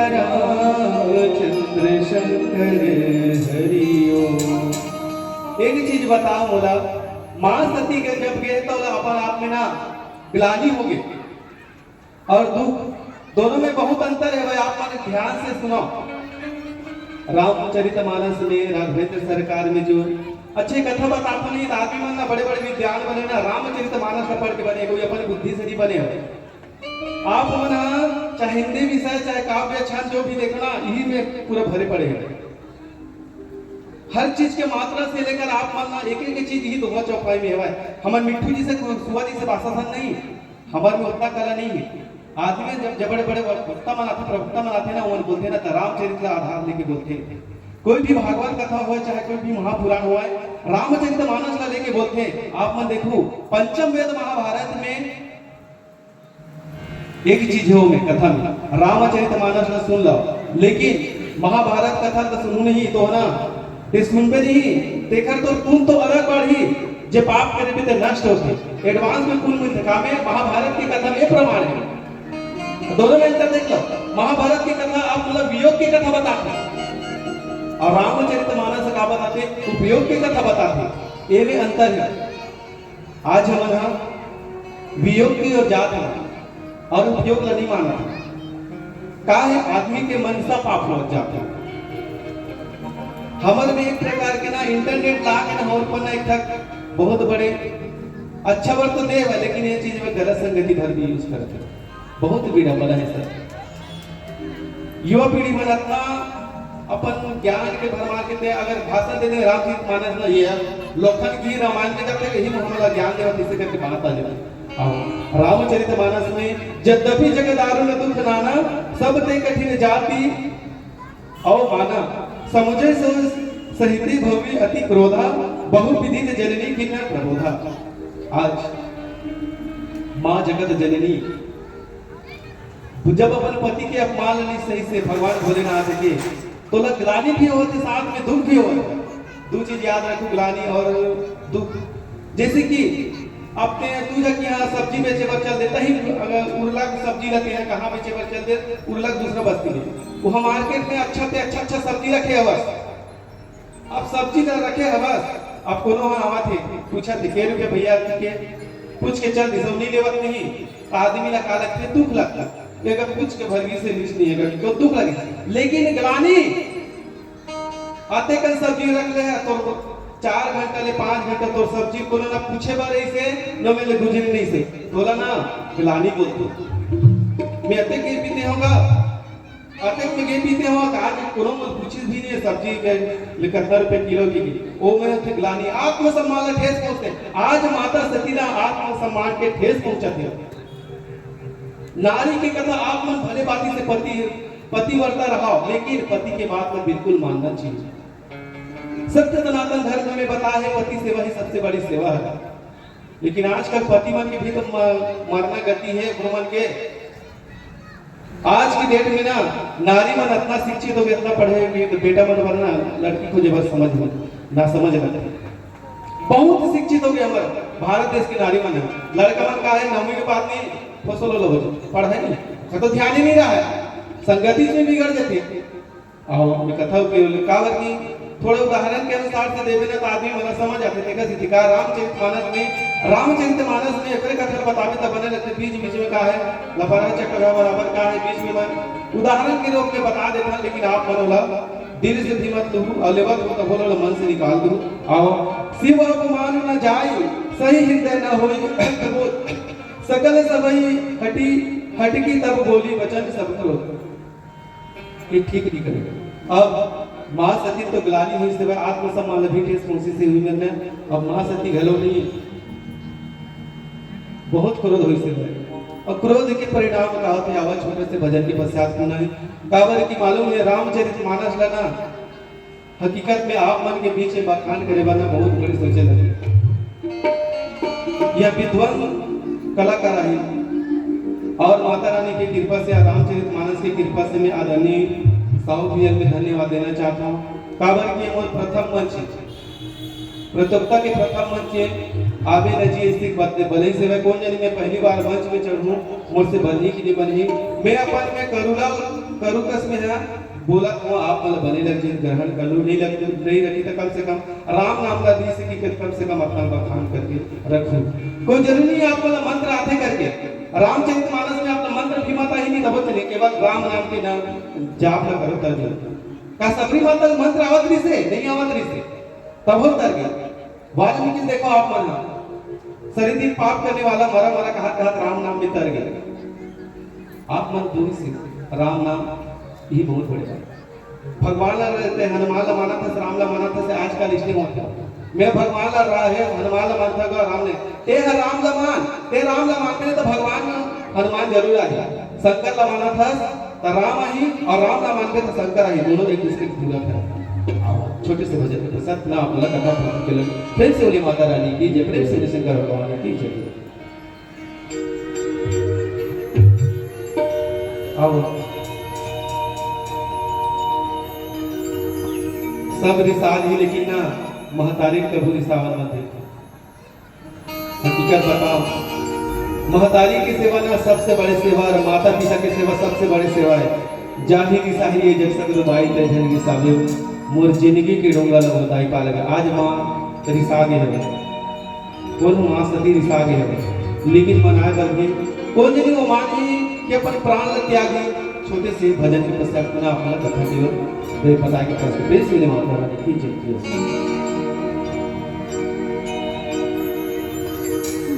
रामचंद्र शंकर हरि ओम। एक चीज बताओ मोला, माँ सती के जब गे त ओला अपन आप में ना ग्लानि हो गे और दुख, दोनों में बहुत अंतर है भाई। आप मन ध्यान से सुनो, रामचरित मानस में, राघवेंद्र सरकार में जो अच्छे कथा बताथन, नहीं तो आदमी मन ना बड़े बड़े विद्वान बने ना, रामचरित मानस ला पढ़ के बने, कोई अपन बुद्धि से नहीं बने हो। आप मन ह चाहे हिंदी विषय, चाहे काव्य छंद, जो भी देखना, यही में पूरा भरे पड़े हैं। हर चीज के मात्रा से लेकर आप मन ना एक एक चीज ही दोहा चौपाई में हवय। हमन मिट्ठू जी से, सुआ जी से बासासन नहीं, हमर में उतना कला नहीं है। आदमी जब जब बड़े बड़े वक्ता मन आथे, प्रवक्ता मन आथे ना, ओमन बोलथे ना, त रामचरित ला आधार लेके बोलथे। कोई भी भागवत कथा होय, चाहे कोई भी महापुराण होय, रामचरित मानस ला लेके बोलथे। आप मन देखू, पंचम वेद महाभारत में एक चीज है ओमे कथा में, रामचरित मानस ला सुन लो, लेकिन महाभारत कथा तो सुनू नहीं तो ना, ते सुनबे नहीं, तेखर तो पुण्य तो अलग बढ़ी, जे पाप करे भी ते नष्ट होथे, एडवांस में पुण्य मिलथे। का में महाभारत की कथा में प्रमाण है, दोनों में अंतर देख लो। महाभारत की कथा आप मतलब वियोग की कथा बताथे, और रामचरित मानस का बताथे, उपयोग की कथा बताथे, ये में अंतर है। आज हमन ह वियोग के ओर जात हन और उपयोग ला नहीं मानत हन। का है, आदमी के मनसा पाप होत जात है। हमर में एक प्रकार के ना इंटरनेट ला के ना हमर पर ना एक ठक बहुत बड़े अच्छा बर तो दे हवय, लेकिन ये चीज में गलत संगति भर भी यूज करत है। बहुत विडम्बना है सर। युवा पीढ़ी मन अतना अपन ज्ञान के भरमार के ते अगर भाषण दे दे रामचरित मानस में, ये लोखन की रामायण के जब तक यही हमला ज्ञान देवा, किसे करके बात आ जाए। आओ, रामचरित मानस में, "जद्यपि जग दारुण दुख नाना, सब ते कठिन जाति अवमाना, समुझे सो सहिते भवी अति क्रोधा, बहु विदित जननी किन्नर प्रबोधा।" आज माँ जगत जननी जब अपन पति के अपमान ला नहीं सही से भगवान भोलेनाथ के, तोला ग्लानि भी होथे, साथ में दुख भी होथे। दो चीज याद रखो, ग्लानि और दुख। जैसे कि अब ते तू जा कि यहाँ सब्जी बेचे बर चल देता ही, अगर उरला के सब्जी ला ते यहाँ कहाँ बेचे बर चल दे, उरला के दूसरा बस्ती में, वो हम मार्केट में अच्छा ते अच्छा अच्छा सब्जी रखे हवस। अब सब्जी ला रखे हवस, अब कोनो ह आवत हे, पूछत हे, "के रुपया भैया?" के पूछ के चल दिस, नहीं लेवत नहीं, त आदमी ला का लगथे? दुख लगथे। अगर पूछ के भरगी से नीच नहीं है, तो दुख लगे। लेकिन ग्लानि, अतेकन सब्जी रख ले है, तोर चार घंटा ले पाँच घंटा तोर सब्जी कोनो ना पूछे बर रहिसे, न मेले गुजरे रहिसे, तोला ना ग्लानि बोलथे। मैं अतेक के पीते होगा, अतेक में गे पीते हो, आज कोनो मन पूछिस भी नहीं है सब्जी के ले कितना रुपए किलो की। ओ में होथे ग्लानि, आत्मसम्मान ला ठेस पहुंचथे। आज माता सती ला आत्मसम्मान के ठेस पहुंचथे। नारी के कथा, आप मन भले बाती से पति, पतिव्रता रहो, लेकिन पति के बात ला बिल्कुल मानना चाहिए। सत्य सनातन धर्म में बता है, पति सेवा ही सबसे बड़ी सेवा है। लेकिन आजकल पति मन के भी तो म-, मरना गति है, ओकरो मन के। आज की डेट में ना नारी मन इतना शिक्षित हो गए, इतना पढ़े हो गए, तो बेटा मन बर ना लड़की खोजे बर समझ में ना समझ लगथे। बहुत शिक्षित हो गए हमर भारत देश की नारी मन है। लड़का मन का है, नौवीं के बाद नहीं, फसलो लो हो जाए, पढ़ाई नहीं, का तो ध्यान ही नहीं रहा है, संगति में बिगड़ जाते। अहो, मैं कथा के काबर कि थोड़े उदाहरण के अनुसार से देवे ना, तो आदमी मन समझ आथे। तेकर सेती का रामचरित मानस में, रामचरित मानस में एकरे कथा बतावे त बने लगथे, बीच बीच में का है, लफड़ा चक्कर बराबर का है, बीच में मैं उदाहरण के रूप में बता देता, लेकिन आप मन ओला दिल से भी मत लू, और लेवत हो तब ओला मन से निकाल दू। अहो, शिव अपमान न जाय, सही हृदय न होय, तब सकल सबहि हटी, हटकी तब बोली वचन सब क्रोध। ये ठीक नहीं करेगा। अब माँ सती तो ग्लानि होइस तेकर आत्मसम्मान ला भी ठेस पहुंचिस हे हुई मन में। अब माँ सती घलो नहीं, बहुत क्रोध होइस तेकर। और क्रोध के परिणाम का होथे, आवा छोटे से भजन के पश्चात सुना है। काबर की मालूम है, रामचरित मानस ला ना हकीकत में आप मन के बीच में बखान करे बर ना बहुत बड़ी सोचे लगे। यह विद्वान कलाकार है और माता रानी के कृपा से, रामचरित मानस के कृपा से मैं आदरणीय साहू भैया के धन्यवाद देना चाहता हूँ। काबर कि ये मोर प्रथम मंच है, प्रतियोगिता के प्रथम मंच है। आबे न जी, अइसे बात बने सेवा। कोन जनी मैं पहली बार मंच में चढ़ूं, मोर से बनही कि नहीं बनही। मैं अपन में करुला, करुकस में है, बोला तो आप मन ल बने लग जी, ग्रहण कर लू, नहीं लग, नहीं रखी तो कम से कम राम नाम ला दी से कि कम से कम अपन बखान करके रखू। कोई जरूरी नहीं आप मन ल मंत्र आथे करके, रामचरित मानस में आप मन मंत्र भी मत आही नहीं, तब तो नहीं, केवल राम नाम के नाम जाप ला करो, तर गए। का सबरी माता मंत्र आवत रही से? नहीं आवत रही से, तब हो तर गए। वाल्मीकि देखो आप मन ह, सरी दिन पाप करने वाला मरा मरा कहत कहत राम नाम में तर गए। आप मन दूर से राम नाम ही बहुत बड़े बात। भगवान ला रहते हनुमान ला मानत हस, राम ला मानत हस, आजकल इसलिए मत करो। मैं भगवान ला रहा है, हनुमान ला मानता हूँ, राम ने, ते ह राम ला मान, ते राम ला मानते हैं तो भगवान हनुमान जरूर आ जाए। शंकर ला मानत हस, त राम आही, और राम ला मानबे त शंकर आही, दोनों एक दूसरे के पूरक है। आओ, छोटे से भजन के पश्चात ना अपना कथा प्रारंभ के लग। प्रेम से बोलिए माता रानी की जय, प्रेम से बोलिए शंकर भगवान की जय। आओ। सब रिसाल ही, लेकिन ना महतारी कभू रिसावन मत देखो। हकीकत बताओ, महतारी की सेवा ना सबसे बड़े सेवा और माता पिता की सेवा सबसे बड़े सेवा है। जाहि रिसाही ये जग सगरो बाई, ते झन रिसावे, मोर जिंदगी के डोंगा ला बताई पा लगे। आज माँ रिसा गे हवे, कोनो माँ सती रिसा गे हवे, लेकिन मनाए बर भी कोई नहीं। वो माँ जी के अपन प्राण ला त्यागी। छोटे से भजन के पश्चात पुनः अपना कथा की ओर। तो ये पता है कि कैसे प्रेम से माता रानी की जय की।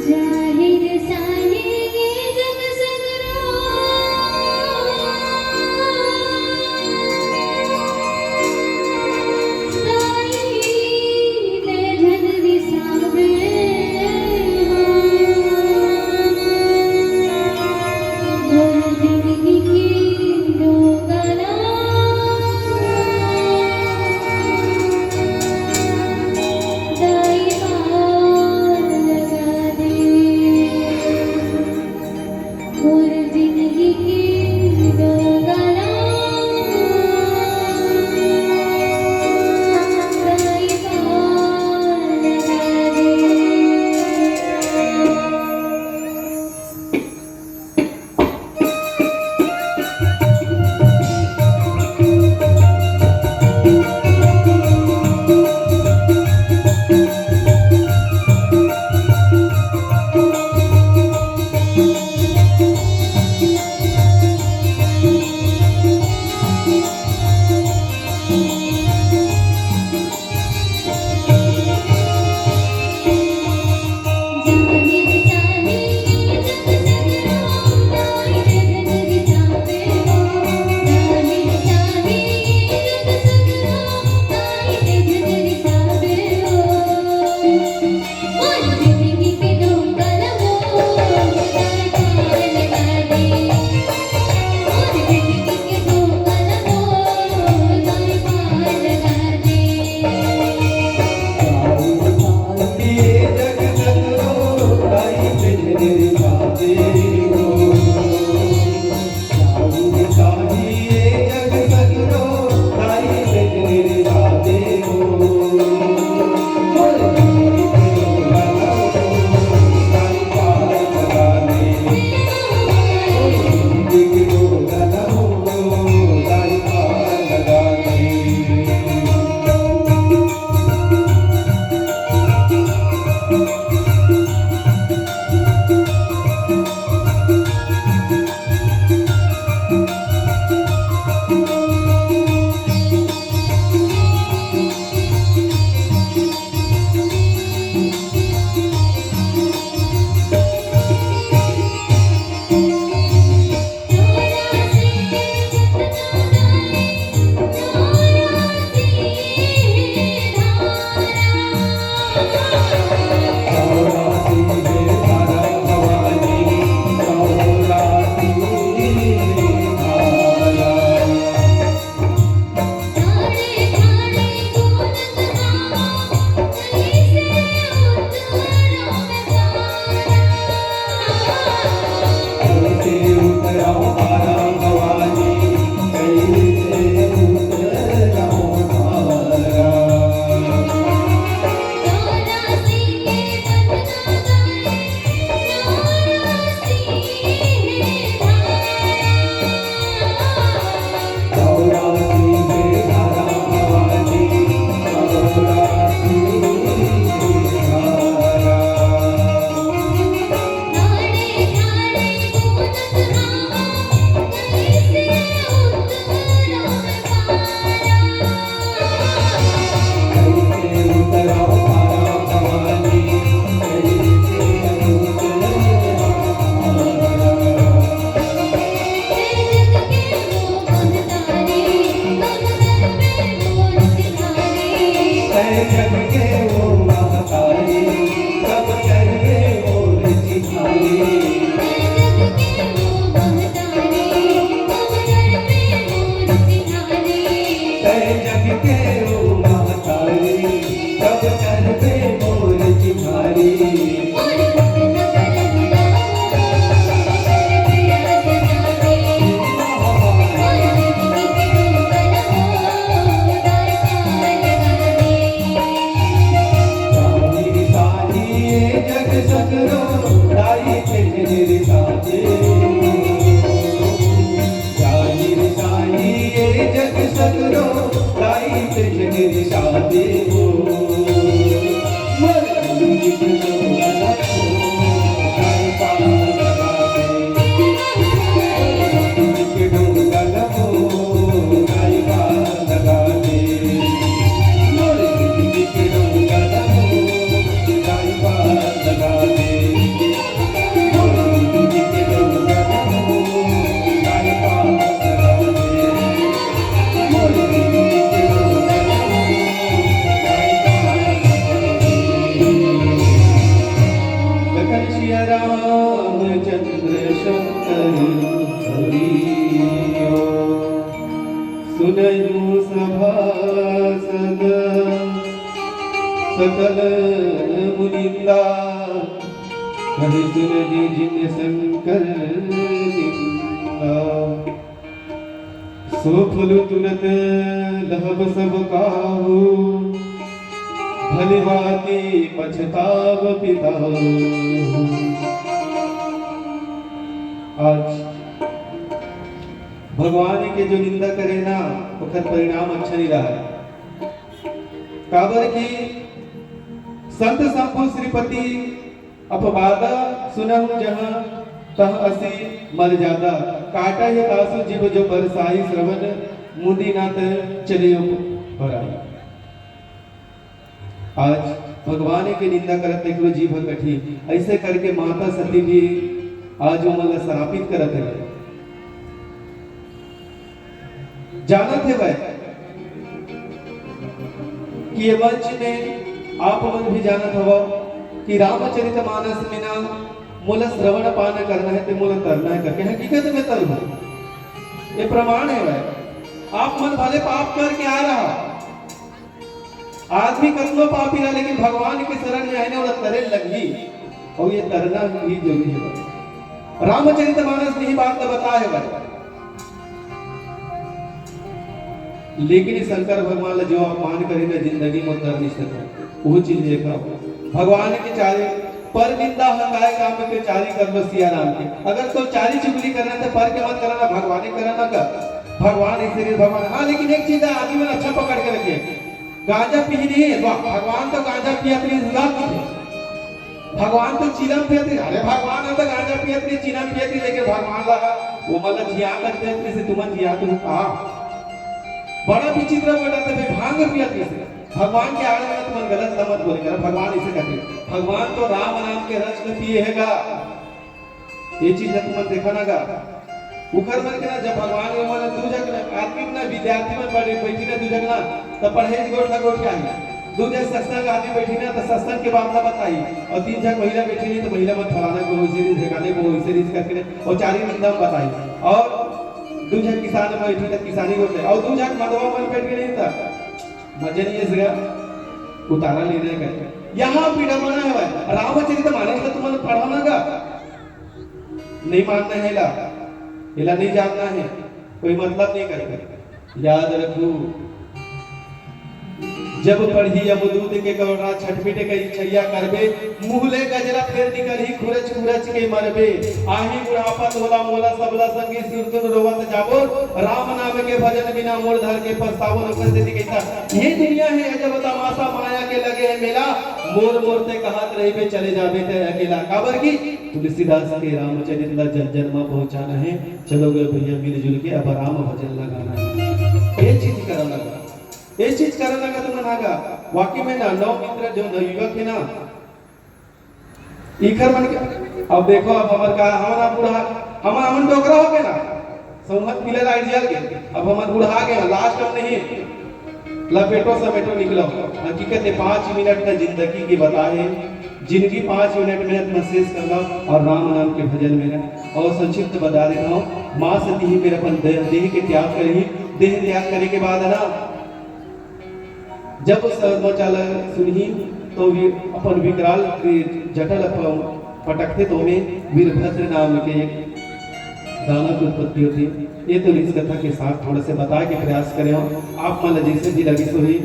जाहिर साहिर जग सगरो, ताई ते जग विसावे हो। मोर जिंदगी की डोंगरा। सुनहु सभासद सकल मुनिंदा, कहि सुनहि जिन शंकर निंदा। सो फल तुरत लहब सब काहू, भली भांति पछताब पिताहू। आज भगवान के जो निंदा करे ना, ओकर परिणाम अच्छा नहीं रहा। काबर कि संत शंभु श्रीपति अपवादा सुनहु जहाँ, तह असी मल जादा। काटा ये तासु जीव जो बरसाई, श्रवण मुनि नाथ चले उपराई। आज भगवान के निंदा करत एकरो जीव कठी। ऐसे करके माता सती भी आज ओमन ला श्रापित करत हे। जानत हेवय कि ये मंच में आप मन भी जानत हवव कि रामचरित मानस में ना मोला श्रवण पान करना है, ते मोला तरना है करके हकीकत में तरहू। ये प्रमाण हेवय। आप मन भले पाप करके आ रहा, आदमी कतनो पापी रहा, लेकिन भगवान के शरण में आए ना, ओला तरे लगही। और ये तरना भी जरूरी है। रामचरित मानस में ही बात तो बताए हुआ है। लेकिन इस शंकर भगवान ला जो अपमान करे ना, जिंदगी में तर नहीं सकता। वो चीज देखा, भगवान के चारे पर निंदा हंगाए काम के चारी कर लो सिया राम के। अगर तो चारी चुगली करना तो पर के मत करना, भगवान ही करना कर। भगवान इसीलिए भगवान, हाँ, लेकिन एक चीज है, आदमी मन अच्छा पकड़ के रखिए। गांजा पीही नहीं, वाह, भगवान तो गांजा पियत नहीं, सुधार की थे। भगवान तो चीलम पियत नहीं। अरे, भगवान ह तो गांजा पियत नहीं, चीलम पियत नहीं, लेकिन भगवान ला वो मतलब जिया कर देत नहीं से तुमन जिया तुम कहा। बड़ा विचित्र बेटा, तो भाई भांग पियत नहीं से। भगवान के आड़ में तुमन गलत समझ बोले कर, भगवान इसे कहते। भगवान तो राम नाम के रस में पिए है गा। ये चीज ला तुमन देखा ना गा। उखर मन के ना, जब भगवान के मन दू झक आदमी ना, विद्यार्थी मन पढ़े बैठी ना, दू झक ना, तब पढ़े गोठ ना गोठ के आही। दू झक सत्संग आदमी बैठी ना, तो सत्संग के बात ना बताई। और तीन झक महिला बैठी नहीं, तो महिला मन फलाना को वैसे नहीं, ठिकाने को वैसे नहीं करके नहीं, और चारी निंदा में बताई। और दू झक किसान बैठी, तो किसानी गोठ है। और दू झक मदवा मन बैठ के नहीं था, मजे नहीं है इसका, उतारा लेना है करके। यहाँ विडम्बना है भाई। रामचरित मानस तो तुमन पढ़ा ना गा। नहीं मानना है एला, एला नहीं जानना है, कोई मतलब नहीं करके। याद रखू, जब पढ़ही यमदूत के करुणा, छटपिट के इच्छा करबे, मुँह ले गजरा फेर निकलही, खुरच खुरच के मरबे। आही बुढ़ापा तोला मोला सबला संगी, सुरतुन रोवत जाबो, राम नाम के भजन बिना मोर धर के पछतावो। ओकर सेती कहिथा, ये दुनिया है अजब तमाशा, माया के लगे है मेला, मोर मोर ते कहत रहिबे, चले जाबे ते अकेला। काबर कि तुलसीदास के रामचरित ला जन जन मा पहुंचाना है। चलो गे भैया, मिलजुल के अब राम भजन ला गाना है। ये चीज करा लगा, ये चीज करा लगा तुमन आगा। वाकई में ना, नौ मित्र जो नवयुवक है ना, इखर मन के, अब देखो, अब हमर का, हमन अब बूढ़ा, हम, हमन डोकरा हो गए ना, संवत पीला लाइट जल के, अब हमन बूढ़ा गए, लास्ट हम नहीं लपेटो समेटो निकलो। हकीकत है, पाँच मिनट ना जिंदगी के बताए, जिंदगी पाँच मिनट मेहनत में शेष कर लो और राम नाम के भजन में ना। और संक्षिप्त बता देता हूँ, माँ सती ही मेरा अपन देह, देह के त्याग करी, देह त्याग करे के बाद है ना, जब समाचार सुनही तो वी-, अपन विकराल के जटा ल प-, पटकथे तो में वीरभद्र नाम के एक दानव के उत्पत्ति होती। ये तो इस कथा के साथ थोड़ा से बताए के प्रयास करे हो। आप मन ल जैसे भी लगिस होही,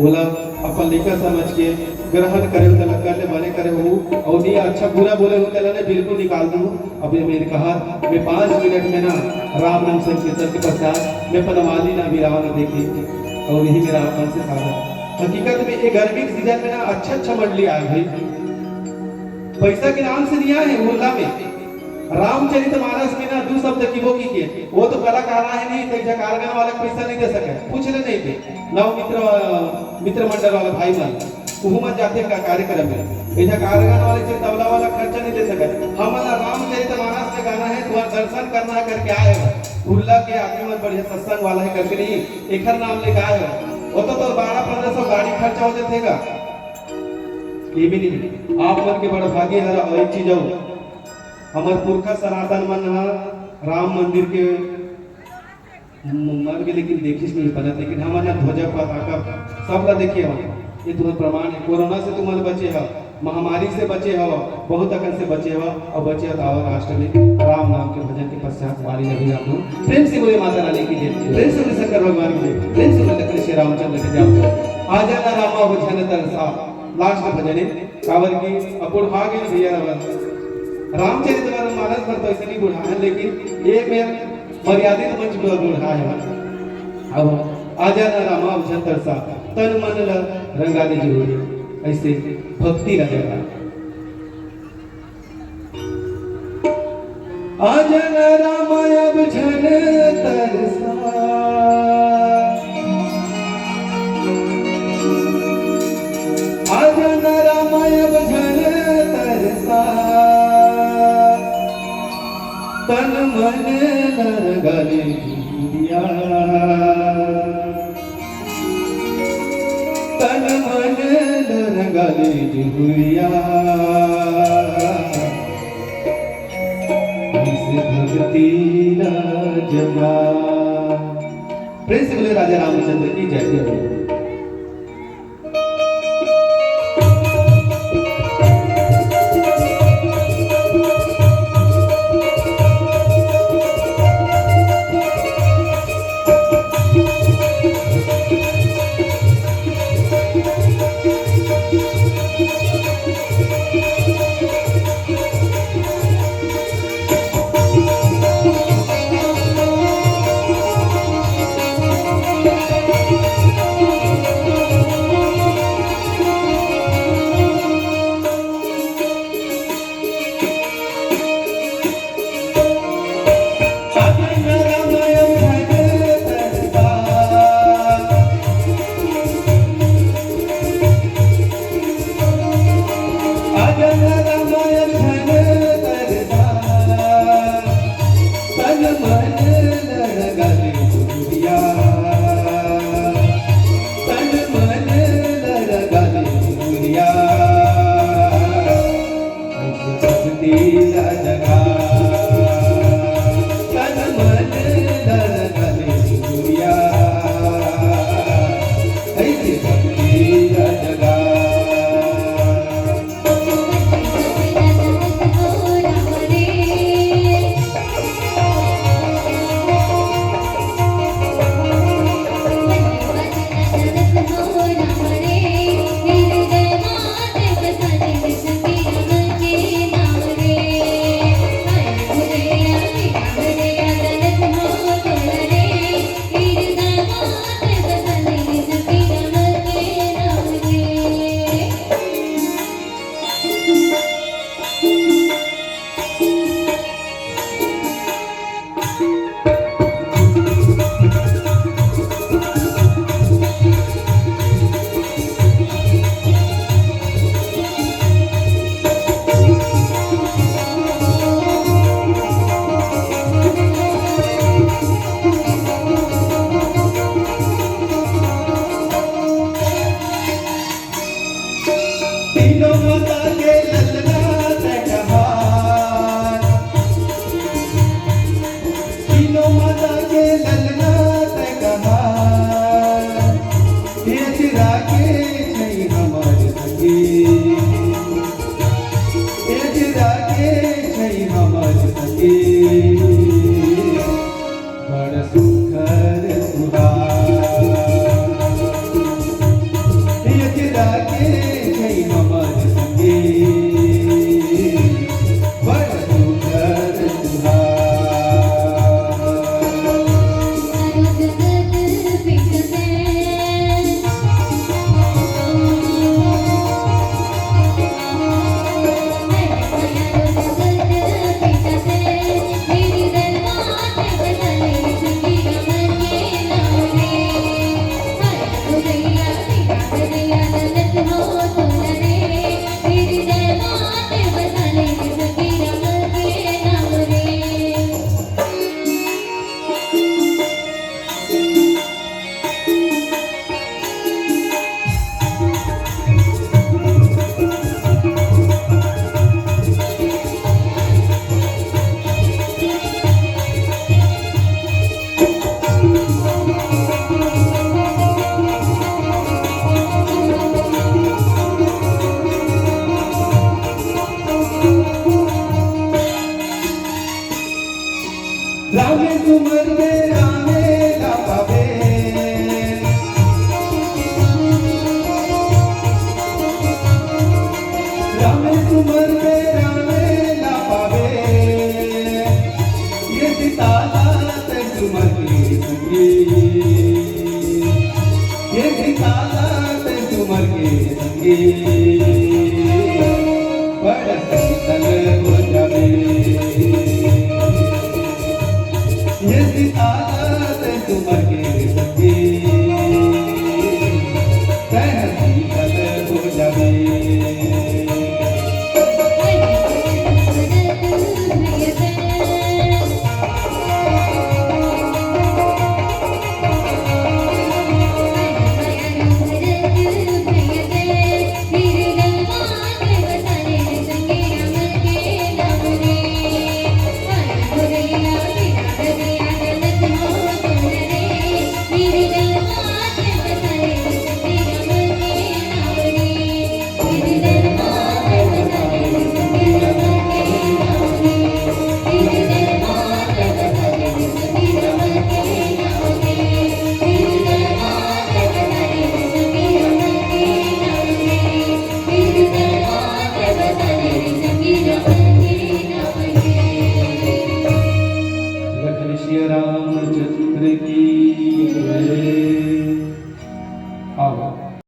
ओला अपन लइका समझ के ग्रहण करे, ओला कर ले, बने करे हो, और नहीं अच्छा बुरा बोले हो, तेला ने बिल्कुल निकाल दू। अब ये मेरे कहा, मैं पाँच मिनट में ना राम नाम संकीर्तन के पश्चात मैं पनवाली ना विराम देके और यही मेरा आप मन से साझा। हकीकत में ये गर्मी के सीजन में ना अच्छा अच्छा मंडली आए भाई, पैसा के नाम से नहीं आए उर्ला में। रामचरित मानस में ना दू शब्द की वो की के, वो तो कलाकार आए नहीं, तो जकाल गाने वाला पैसा नहीं दे सके, पूछ ले नहीं थे। नव मित्र, मित्र मंडल वाला भाई मन, उहू मन जाथे का कार्यक्रम में। ऐसा कार्यक्रम वाले से तबला वाला खर्चा नहीं दे सकत। हमन ला रामचरित मानस में गाना है, तुम्हारा दर्शन करना है करके आए हो। उर्ला के आदमी मन बढ़िया सत्संग वाला है करके नहीं, एखर नाम लेके आए हो। वो तो तोर बारह पन्द्रह सौ गाड़ी खर्चा हो जाथे गा। ये भी नहीं। आप मन के बड़ भाग्य हरा। और एक चीज और, हमर पुरखा सनातन मन ह राम मंदिर के म-, मर गे, लेकिन देखिस नहीं बनत, लेकिन हमन ह ध्वजा पताका सब ला देखे हवन। ये तुमन प्रमाण है, कोरोना से तुमन बचे हव, महामारी से बचे हव, बहुत अकन से बचे हव, और बचे हव तो राष्ट्र में राम नाम के भजन के पश्चात वाली लगी राम धुन। प्रेम से बोले माता रानी की जय, प्रेम से बोले शंकर भगवान की जय, प्रेम से बोले लखन श्री रामचंद्र की जय। आजा ना रामा हो झन तरसा, लास्ट भजन है। काबर कि अब बुढ़ा गए भैया, अब रामचरित मानस भर तो ऐसे नहीं बुढ़ा है, लेकिन ये मेर मर्यादित मंच में बुढ़ा है। अब आजा ना रामा अब झन तरसा, तन मन ला रंगा दे जरूरी, ऐसे भक्ति ला जगा। आजा ना रामा अब झन तरसा, आजा ना रामा अब झन तरसा, तन मन ला रंगा ले जुहुरिया, तन मन ला रंगा ले जुहुरिया, इस भक्ति ला जगा। प्रेम से बोले राजा रामचंद्र की जय। तीनों माता के ललना तै कहार, तीनों रामे सुमर के रामे ला पावे। रामे सुमर के रामे ला पावे। ये सीता ला तैं सुमर के संगी। ये सीता ला तैं सुमर के संगी। बड़ शीतल हो जावे। ये सीता ला तैं सुमर के संगी। तैं शीतल हो जावे। लखन सिया रामचंद्र की जय।